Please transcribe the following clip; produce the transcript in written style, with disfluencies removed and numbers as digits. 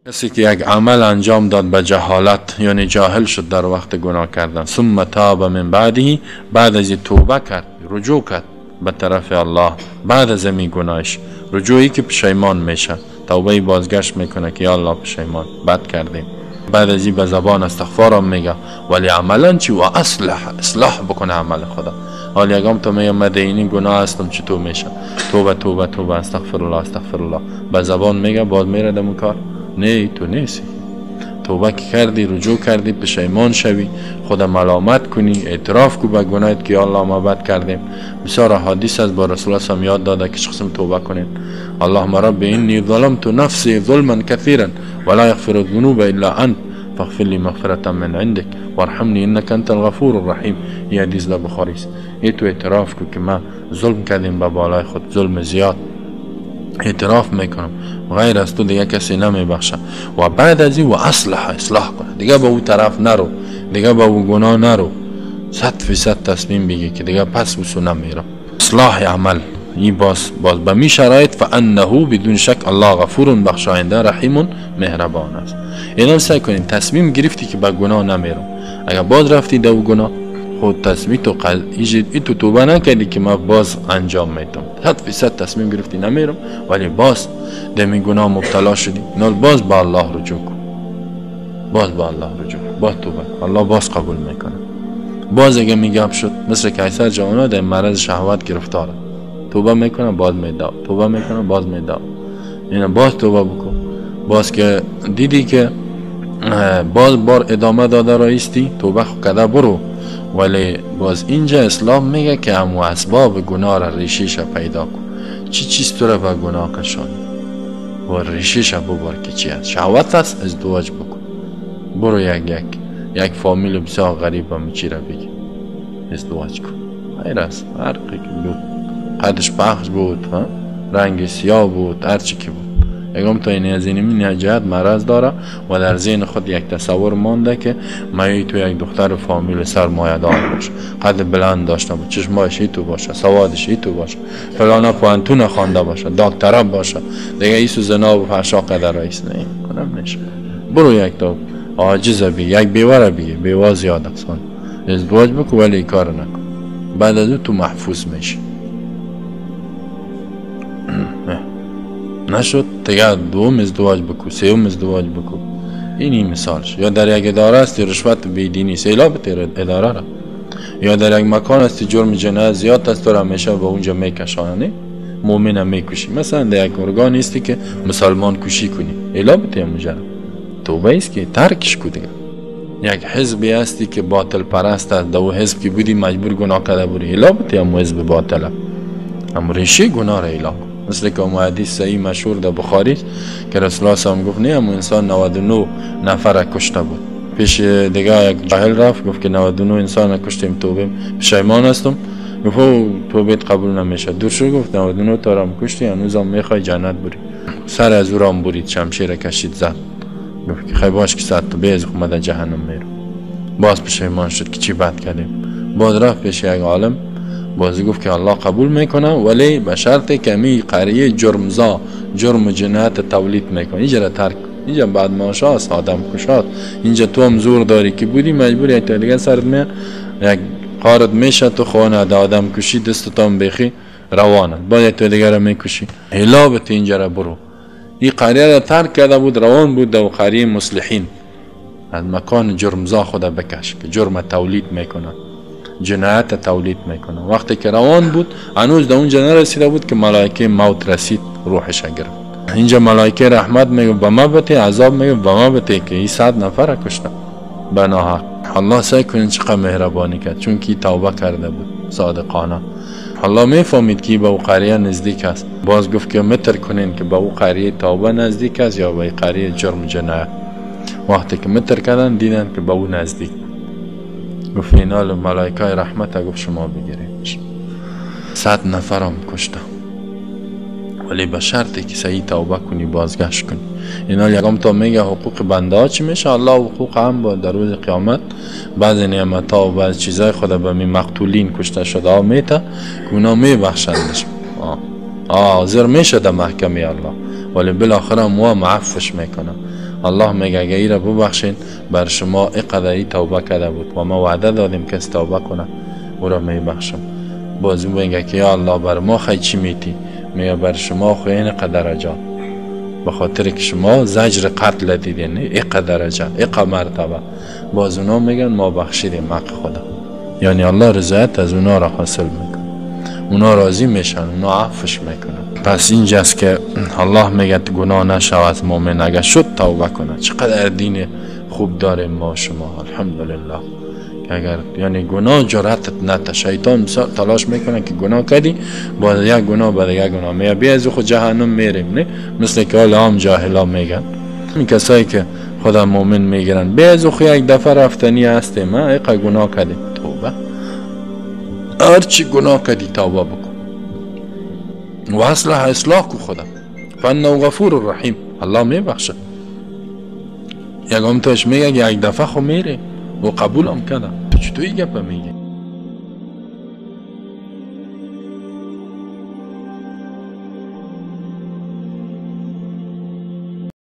کسی که یک عمل انجام داد به جهالت، یعنی جاهل شد در وقت گناه کردن، ثم تاب من بعده، بعد از توبه کرد، رجوع کرد به طرف الله، بعد از این گناهش رجوعی که پشیمان میشه، توبه بازگشت میکنه که یا الله پشیمان، بد کردیم. بعد از این به زبان استغفارم میگه، ولی عملا چی؟ و اصلح، اصلاح بکنه عمل خدا. حالا یگام تو میگه من دینی گناه هستم، چطور میشه؟ توبه توبه توبه، استغفر الله استغفر الله، به زبان میگه، باز میره دمو کار. نه، تو نیستی. توبه که کردی، رجوع کردی، پشیمان شوی، خود ملامت کنی، اعتراف کو به گناهت که یا الله ما بد کردیم. بسیار حدیث از با رسول الله صلی یاد داده که چه قسم توبه کنیم. اللهم رب انی ظلمت نفسی ظلما كثيرا ولا یغفر الذنوب الا انت فاغفر لي مغفرة من عندك وارحمني انك انت الغفور الرحیم. این حدیث در بخاری است. ای تو اعتراف کو که ما ظلم کردیم به بالای خود، ظلم زیاد، اعتراف میکنم، غیر از تو دیگه کسی نمیبخشه. و بعد از این و اصلح، اصلاح کنه، دیگه به او طرف نرو، دیگه به او گناه نرو، 100% تصمیم بگی که دیگه پس او نمیرم. اصلاح عمل این باز به می شرایط، فانه بدون شک الله غفور بخشاینده، رحیم مهربان است. اینا سعی کنین تصمیم گرفتی که به گناه نمیرم، اگر باز رفتی در گناه، خود تصمیم تو ای تو توبه نکردی که ما باز انجام میدم، 100% تصمیم گرفتی نمیرم، ولی باز دمی گناه مبتلا شدی، نال باز به الله رجوع کن، باز به الله رجوع کن، باز توبه، الله باز قبول میکنه. باز اگه میگم شد مثل که اکثر جوانا در مرض شهوت گرفتاره، توبه میکنه باز میده، توبه میکنه باز میده، اینا باز توبه بکن. باز که دیدی که باز بار ادامه داده رایستی، توبه خو کده برو، ولی باز اینجا اسلام میگه که همو اسباب گناه را ریشیش پیدا کن. چی چیز تو را به گناه کشانی و ریشیش ببر که چی است؟ شهوت است، ازدواج بکن، برو یک یک یک فامیل بسیار غریب هم چی را بگی ازدواج کن. غیر است، هر که بود، قدش پخش بود، رنگ سیاه بود، هر چی که بود، یکم تا این از این جهت مرض داره و در ذهن خود یک تصور مانده که مایی تو یک دختر فامیل سرمایه دار باشه، قد بلند داشته باشه، چشمایش تو باشه، سوادش تو باشه، فلانا پوانتون خوانده باشه، دکترا باشه، دیگه ایسو زنا و فحشا قدر رئیس نه کنم نشه. برو یک تا عاجز بی، یک بیوه بی، بیوه زیاد است، ازدواج بکن ولی کار نکن، بعد از تو محفوظ میشی. نشد دیگه دوم ازدواج بکو، سوم ازدواج بکو. این مثالش. یا در یک اداره است رشوت بیدینی، سیلاب اداره را، یا در یک مکان است جرم جنایت زیاد است، تو را همیشه به اونجا میکشانه، مؤمن هم میکشی. مثلا در یک ارگان است که مسلمان کشی کنی، اعلام بده اونجا، توبه است که ترکش کو دیگه. یک حزبی هستی که باطل پرست است، دو حزب که بودی مجبور گناه کرده بودی، اعلام بده هم حزب باطل، هم ریشه گناه را اعلام. مثل که امو حدیث صحیح مشهور در بخاری که رسول الله صلی گفت نه، امو انسان 99 نفر کشته بود، پیش دیگه یک جاهل رفت گفت که 99 انسان کشتیم، توبه پشیمان هستم. گفت توبه قبول نمیشه. دور شد گفت 99 تا رام کشتی، هنوزم میخوای جنت بری. سر از او رام برید، شمشیر کشید زد. گفت که خیلی باش که صد تو بیز اومده جهنم میرو. باز پشیمان شد که چی بد کردیم. باز رفت پیش یک عالم، بازی گفت که الله قبول میکنه ولی به شرط که می قریه جرمزا، جرم و جنایت تولید میکنه، اینجا را ترک، اینجا بعد ماشاست، آدم کشات، اینجا تو هم زور داری که بودی مجبور یک تا دیگه سرت می یک قارت میشه، تو خانه ده آدم کشی دست تو هم بیخی روانه، باید یک تا دیگه را میکشی، هلابت اینجا را برو. این قریه را ترک کرده بود، روان بود در قریه مصلحین، از مکان جرمزا خود بکش که جرم تولید میکنه، جنایت تولید میکنه. وقتی که روان بود هنوز در اونجا نرسیده بود که ملائکه موت رسید، روحش گرفت. اینجا ملائکه رحمت میگه به ما بته، عذاب میگه به ما بته که این 100 نفر کشته به ناحق. الله سعی کنین چقدر مهربانی کرد، چون که توبه کرده بود صادقانه. الله میفهمید که به او قریه نزدیک است، باز گفت که متر کنین که به او قریه توبه نزدیک است یا به قریه جرم جنایت. وقتی که متر کردن دیدن که به او نزدیک. گفت اینال ملائکه رحمت گفت شما بگیرید. 100 نفرم کشته، ولی به شرطی که صحیح توبه کنی، بازگشت کنی. اینا یکم تا میگه حقوق بنده ها چی میشه، الله حقوق هم با در روز قیامت بعض نعمت ها و بعض چیزای خدا به می مقتولین کشته شده ها میته که اونا میبخشندش، حاضر میشه در محکمه الله، ولی بالاخره مو معفش میکنه. الله میگه اگه ای را ببخشین بر شما اینقدر توبه کرده بود و ما وعده دادیم کس توبه کنه او را میبخشم. باز اون میگه که یا الله بر ما خی چی میتی؟ میگه بر شما خو اینقدر درجات، به خاطر که شما زجر قتل دیدین، اینقدر درجه، اینقدر مرتبه. باز اونا میگن ما بخشیدیم حق خدا. یعنی الله رضایت از اونا را حاصل میکنه، اونا راضی میشن، اونا عفوش میکنن. پس اینجاست که الله میگه گناه نشود مؤمن، اگه شد توبه کنه. چقدر دین خوب داریم ما شما، الحمدلله. اگر یعنی گناه جرأتت نته، شیطان تلاش میکنه که گناه کردی با یک گناه بعد یک گناه میگه بیا از خود جهنم میریم، نه مثل که حالا هم جاهلا میگن، این کسایی که خدا مؤمن میگیرن بیا از خود یک دفعه رفتنی هستیم، اینقدر گناه کردیم، توبه. هرچی گناه کردی توبه بکن و اصلاح اصلاح کو خدا، فانه غفور الرحیم، الله میبخشه. یکم تاش میگه یک دفعه خو میره و قبولم کردم، تو چطور این گپه میگی؟